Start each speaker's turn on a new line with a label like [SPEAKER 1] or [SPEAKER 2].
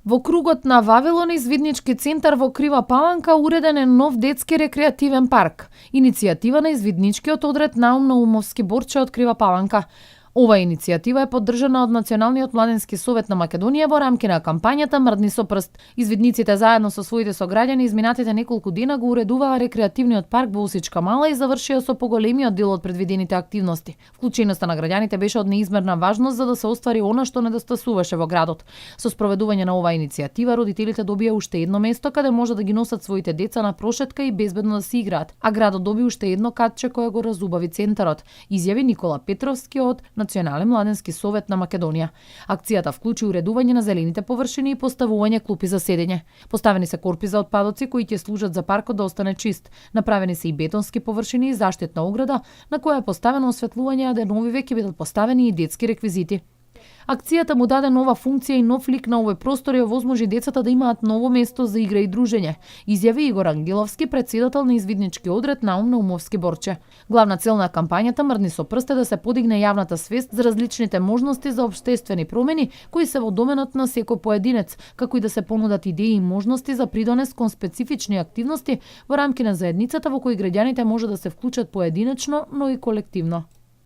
[SPEAKER 1] Во кругот на Вавилон извиднички центар во Крива Паланка уреден е нов детски рекреативен парк. Иницијатива на извидничкиот одред Наум Наумовски Борче од Крива Паланка. Ова иницијатива е поддржана од Националниот младенски совет на Македонија во рамки на кампањата Мрдни со прст. Извидниците заедно со своите сограѓани изминатите неколку дена го уредуваа рекреативниот парк во Усичка мала и завршија со поголемиот дел од предвидените активности. Вклученоста на граѓаните беше од неизмерна важност за да се оствари она што недостасуваше во градот. Со спроведување на оваа иницијатива родителите добија уште едно место каде може да ги носат своите деца на прошетка и безбедно да си играат, а градот доби уште едно катче кое го разубави центарот, изјави Никола Петровски од Национален младенски совет на Македонија. Акцијата вклучи уредување на зелените површини и поставување клупи за седење. Поставени се корпи за отпадоци кои ќе служат за паркот да остане чист. Направени се и бетонски површини и заштитна ограда на која е поставено осветлување, а деновиве ќе бидат поставени и детски реквизити. Акцијата му даде нова функција и нов лик на овој простор и овозможи децата да имаат ново место за игра и дружење, изјави Игор Ангеловски, председател на извиднички одред Наум Наумовски Борче. Главна цел на кампањата Мрдни со прст е да се подигне јавната свест за различните можности за општествени промени кои се во доменот на секој поединец, како и да се понудат идеи и можности за придонес кон специфични активности во рамки на заедницата во кои граѓаните може да се вклучат поединечно, но и колективно.